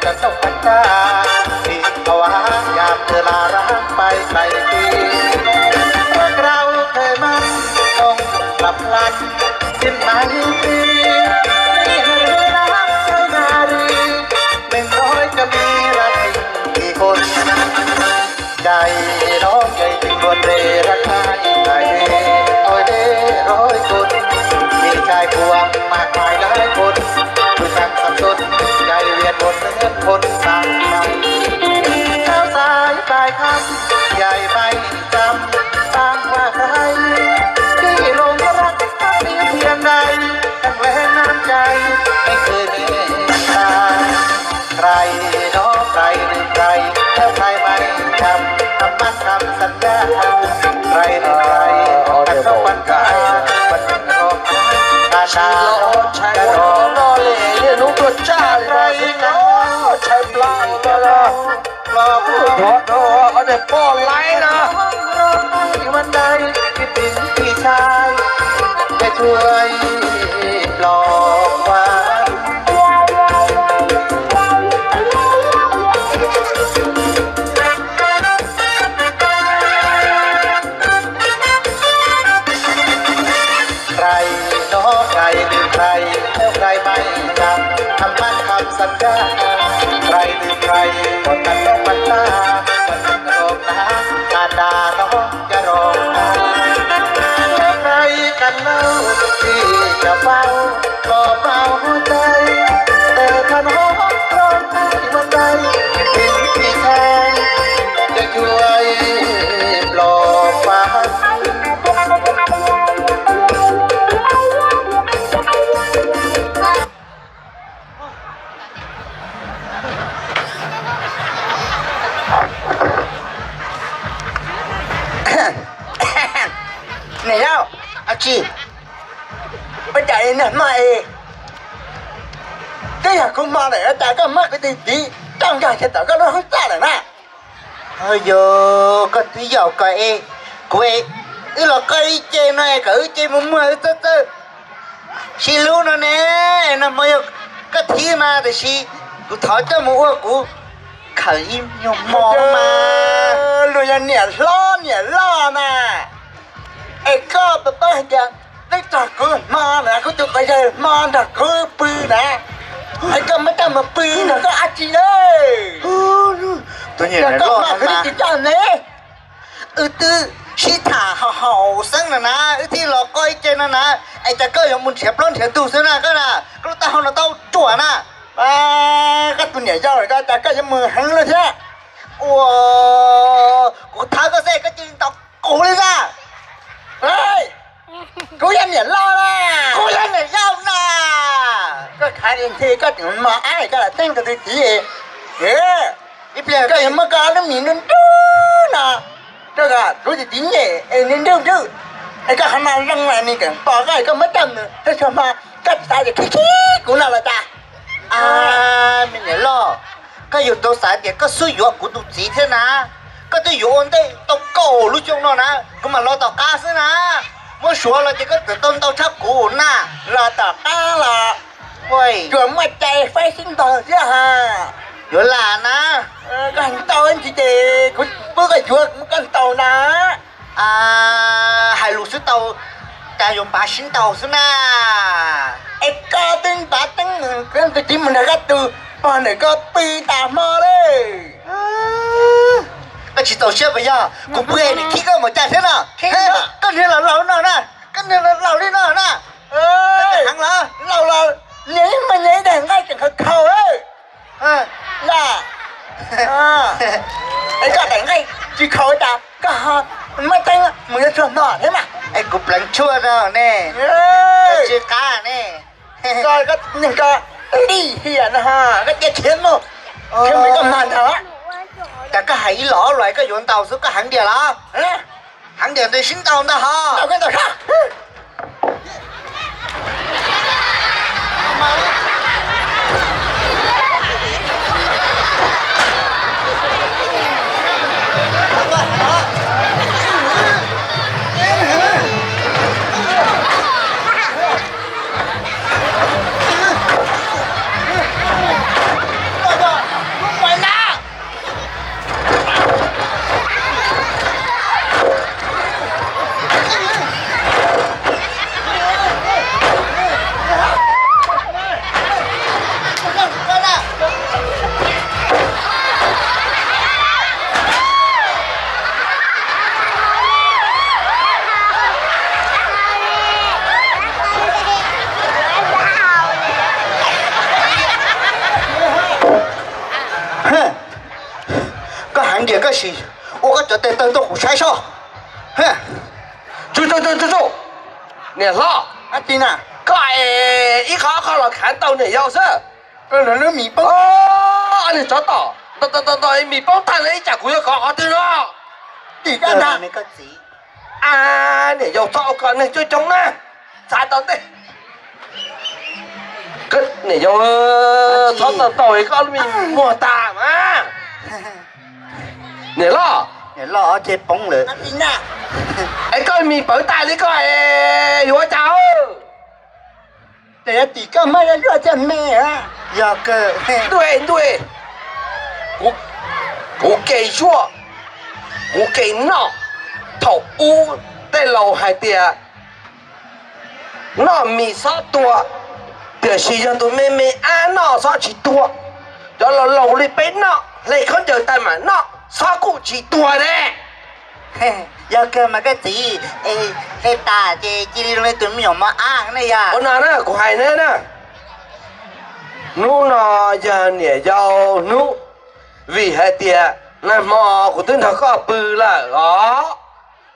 Koj tau pab tas, vim tau yam twg los rov pais pais ti. Rau khej mas ong lab lab, sim mas ti, li hais lub nab khej na ri, nees nkaum koj li la ti ti kun. Cai no cai ti npua nre rab khaj ib cai li, oj dej roj kun, ib cai puas mas cai lawm kun, kuv tseem xav xub cai vias npua nre kun tag. Tau xaiv tais khaj, cai mais txam tag ua krai, ti loo rab khaj ti thiab nrai, tag le nam cai, neeg khwv neeg tas. Rai no rai nws rai, tau rai mais txam, tau mas txam xav yam, rai nws rai, tau tau pab tas, pab tas ro, tas tas ro, tas ro. Hnub tuaj tsaj li no xwb no, tshai plaws no, los ua dhov dhov, ob niag poj laib na. Rai no rai nws rai, tau rai mais txam, tau mas txam xav yam, rai nws rai, pab tas no pab tas, pab tas no tas, tas tas no cas ro tas. Rai kas laug tsis tau paub, los paub huab tais, tes thas no rau tais huab tais, tsis tsis tau, ces cuag los pab. Niam yau, a tsis, ua cas niag hmo es twb yog kuv hmo lawm, ua cas koj muab kuv tus txiv coj nkag kiag tom koj lub hoob txaj lawm na? Yog koj twb yaum kom es kuv, wb los qw ib ce no es kom wb ce mus muag wb txawj txawj sib hlub no ne. Nag hmo yog koj thib mas, tiam sis kuv thov coj mus ua kuv khawm ib nyuag hmo mas. Luag yog niam hlob niam loj na, es koj pab pab hais tias twb txog kuv hmo na, kuv tus quav yawg hmo nrog kuv pw na, es koj muab coj mus pw nrog koj dab tsi na? Tus niam hlob mas, kuv twb tsis coj ne. Wb twb sib tham haum haum xeeb no na, wb thiaj los qw ib ce no na, es cas koj yuav mus nrhiav plaub nrhiav ntug xwb na koj na, koj lub taub hau no tau ruam na. Koj tus niam yau, cas koj yuav mus heev li thiab? Ua, kuv thov koj xwb koj cia li ntaus kuv li na. Kuv yog niam loj na. Kuv yog niam yau na. Koj khav li nthe koj tseem mos ab koj lam teeb rau tus txiv. Ib pliag koj yuav muab koj lub mis nruj nruj no rau kuv tus txiv nyem es nws nruj nruj, es koj ho mas zoo mas nws tseem pom koj, koj muab coj mus txog hmo koj tsis xav tias khib khib kuv no los cas? Me niam loj, koj yuav tau xav tias koj xub yuav kuv tus txiv thiab na. Koj twb yuav ua ntej tau kaum lub xyoo no na, kuv mam los tom qab xwb na. Muab suav los ces koj txawm tau ntau tshaj kuv na. Los tom qab los tsuas muaj cai faib sib ntaus thiab ha. Yuav lam na. Koj ntau ntsis ces kuv pub koj yuav, kuv muab koj ntaus na. Hais lus xwb tau, cas yuav npav sib ntaus xwb na. Es koj twb npav teeb mus, koj tus txiv mus nrog koj tus pog ntawm koj pw tas hmo li. Koj tsis txaus siab puas yog? Kuv pw es nws khib koj mus cas thiab no? Koj niag laus laus no na, koj niag laus laus li no na. Heev los, laus los, nias ib me nias ib daim nqaij tseem khaus khaus. Lam, es koj daim nqaij tsis khaus cas koj ho muab teeb mus yuav tshuaj hmo thiab mas. Es kuv pleev tshuaj no ne, tsis qab ne. Koj, koj lij hiam no, koj cia khiav mus, khiav mus koj mag ntag. Cas koj hais ib los ob los koj yuav ntaus xwb, koj heev diam los? Heev diam ntes sib ntaus ntag ho. Koj sim ua koj cov tes taw tuaj kuv saib soj. Tsu tsu tsu tsu tsu, niam hlob, koj es ib qho ob qho los khav tau niam yau xwb. Niag tsov tom, nto nto nto, mis poob tag li ib tsam kuv yuav kov qhov twg no. Tim koj ntag. Niam yau txhob ua koj neeg coob coob na, txav tau ntej. Niam yau, txhob tau tau koj lub me muag tas mas. Niam loj, niam loj ob ceg poob lawm. Es koj mis pawv tas li koj es yuav ua cas? Ces yuav tim koj mas yuav luaj thiaj me. Yog kawg. Ntuj ntuj, kuv kev zuaj, kuv kev noj. Thaum ub tej laus hais tias noj mis xob tuag, tiam sis yog tus me me ab noj xob tsis tuag. Cov laus laus li peb noj, hle khaub ncaws tas mam noj, xob kuj tsis tuag ne. Yog kawg mas koj txiv, hle tas ces cia li zoo li tus me nyuam mos ab ne yog. Ua no na, kuv hais neb na, hnub no yog niam yau hnub, vim hais tias nag hmo kuv twb nrog koj pw lawm os,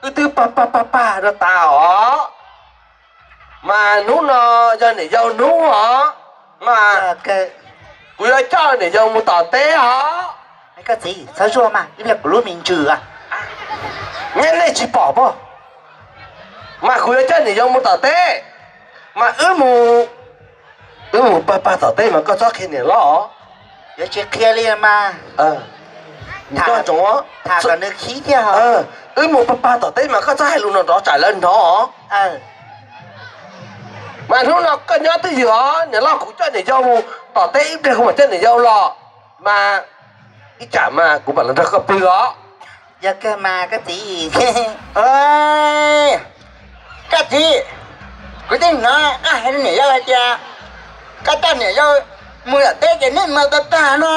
wb twb pag pag pag pag rau tas os, mas hnub no yog niam yau hnub os, mas kuv yuav coj niam yau mus tom teb os. Koj txiv, txhob zuaj mas, ib pliag kuv lub me ntsws. Nyab nej tsis pom pob, mas kuv yuav coj niam yau mus tom teb, mas wb mus, wb mus pag pag tom teb mas koj txhob qhia niam loj os. Yuav tsis qhia li mas. Tham kom nws khib thiab. Wb mus pag pag tom teb mas koj txhob hais lus no rov tsam lawv hnov. Mas hnub no koj nyob twj ywm os, niam loj kuv coj niam yau mus tom teb, ib pliag kuv mam coj niam yau los, mas ib tsam mas kuv mam los nrog koj pw os. Yog kawg mas koj txiv. Koj txiv, kuv twb hnov koj hais niam yau hais tias koj coj niam yau mus tom teb ces neb mus tag tag no,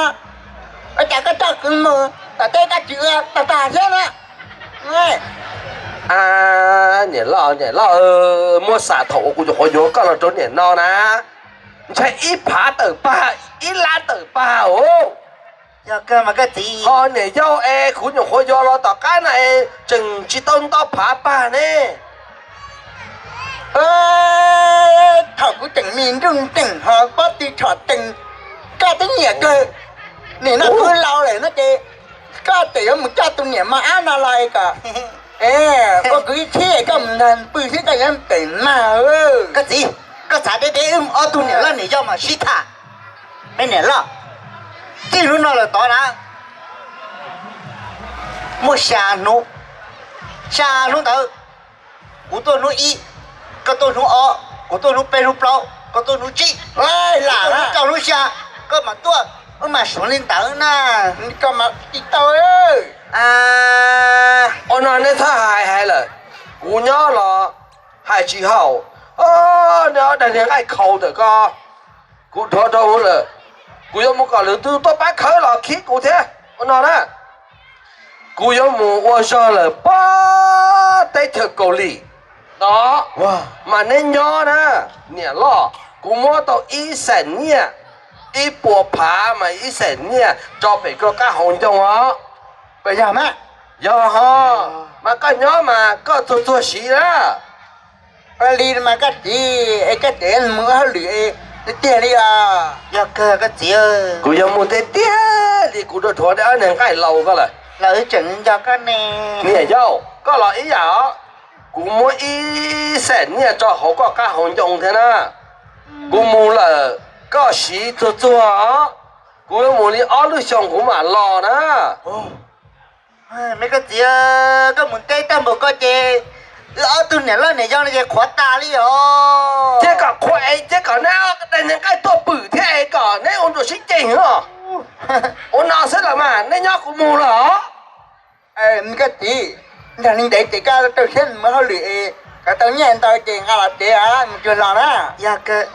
ua cas koj coj kuv mus tom teb koj tsis ua tag tag thiab na? Niam loj, niam loj, muab xam thaum uas kuv nyuam qhuav yuav koj los rau niam no na, ntshai ib phav tawm pag, ib lab tawm pag os. Yog kawg mas koj txiv. Ho niam yau es kuv nyuam qhuav yuav los tom qab na es tseem tsis tau nto phav pag ne. Thaum kuv tseem me nruj nreem ho pob tw tshom tees, koj twb nyiam kawg. Nim no kuv laus lawm no ces koj tseem yuav mus coj tus niam mos ab no los es kom ua kuv ib txhib es koj mus nrog pw thiab koj yuav pem mag. Koj txiv, koj txav deb deb wb ob tug niam loj niam yau mas sib tham. Me niam loj, txij hnub no lawm tod na, muaj xya hnub, xya hnub ntawd, kuv tuaj hnub ib, koj tuaj hnub ob, kuv tuaj hnub peb hnub plaub, koj tuaj hnub tsib, lam hnub rau hnub xya, koj mam tuaj, wb mam suav li ntawd na. Koj mam tsis tau. Ua no neb txhob hais hais lawm, kuv nyob los hais tsis haum. Neb ob dag niag nqaij khaus ntawm ko, kuv dhuav rau lawm, kuv yuav mus kom lwm tus tuaj pab khawb los khib kuv thiab. Ua no na, kuv yuav mus ua zog lawm pob teb chaws Kaus Lim no, mas neb nyob na, niam loj, kuv muab tau ib xees nyiaj, ib puas phav mas ib xees nyiaj tso pem koj qab hauv ncoo os. Puas yog mas? Yog ho, mas koj nyob mas koj txuag txuag siv na. Ua li mas koj txiv, es koj txiv mus ua hauj lwm tiag tiag li os? Yog kawg koj txiv. Kuv yuav mus tiag tiag li, kuv rau dhuav ob niag nqaij laus ko lawm. Lawv tseem nco koj ne. Niam yau, koj los ib yam os, kuv muab ib xees nyiaj tso hauv koj qab hauv ncoo thiab na. Kuv mus lawm, koj siv txuag txuag os. Kuv yuav mus li ob lub xyoo kuv mam los na. Me koj txiv, koj mus teb tag npaum ko ces wb ob tug niam loj niam yau no ces qhuav tas li os. Ces kom qhuav es ces kom neb ob niag nqaij tuaj pwm thiab es kom neb ua nruas sib ceg os. Ua no xwb los mas neb nyob kuv mus lawm os. Me koj txiv, nrog li ntev ces koj rau siab mus hauj lwm es kom tau nyiaj ntau ces nqa los tsev os, mus tsuag los na. Yog kawg.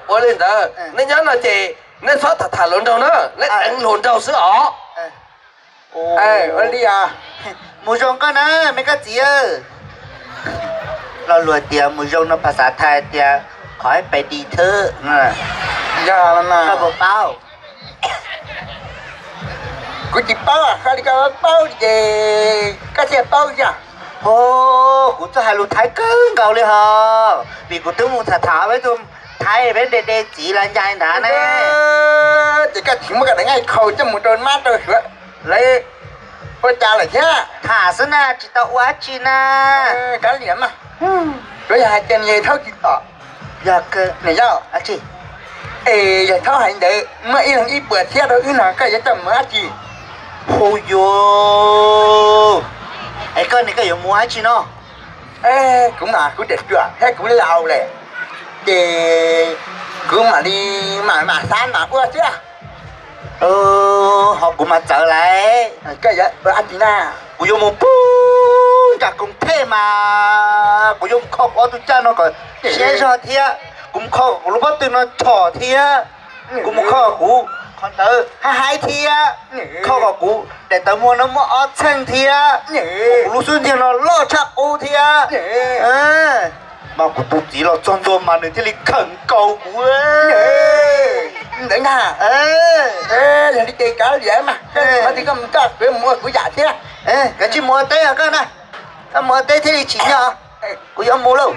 Ua li ntawd neb nyob no ces neb txhob tham tham hluas nraug na, neb deev hluas nraug xwb os. Ua li os. Mus zoo koj na me koj txiv. Lo lus tias mus zoo no phas xav Thaib tias khỏi phải đi thử. Yog, koj puas paub? Kuv tsis paub, koj li koj paub ces koj thiaj paub yog. Ho, kuv txawj hais lus Thaib kawg nkaus li hos, vim kuv twb mus tham tham peb tug Thaib peb de de txiv los ncaj ntawd ne. Ces koj tsis muab koj daim nqaij khau coj mus rau mab rau suav lawv ua cas lawm thiab? Tham xwb na, tsis tau ua dab tsi na. Kav liam mas, tsuav yog hais tias nws yawg Thaub tsis tom. Yog, nws yog dab tsi? Es yawg Thaub hais ntawd muaj ib leeg ib puas txhiab rau wb no koj yuav coj mus ua dab tsi? Hu yuav, es koj ne koj yuav mus ua dab tsi no? Kuv mas kuv ruam ruam thiab kuv laus lawm, ces kuv mam li mam mam xav mam ua xwb. Ho kuv mas txawv lawm. Koj yuav ua dab tsi na? Kuv yuav mus puag nram koom thej mas kuv yuav mus kho kuv ob tug caj no kom siab zog thiab, kuv mus kho kom kuv lub pob tw no chom thiab, kuv mus kho kom kuv qhov ntawd haib haib thiab, kho kom kuv daim tawv muag no muaj ob txheej thiab, kuv lub xub ntiag no loj tshaj qub thiab. Mas kuv tus txiv los txog ntua mas nws thiaj li khawm nkaus kuv. Ntawd ntag. Yog li ces kav liam mas, koj mus coj kuv mus ua kuv yam thiab. Kav tsij mus ua teb os koj na, koj mus ua teb thiaj li tsim nyog. Kuv yuav mus lauj.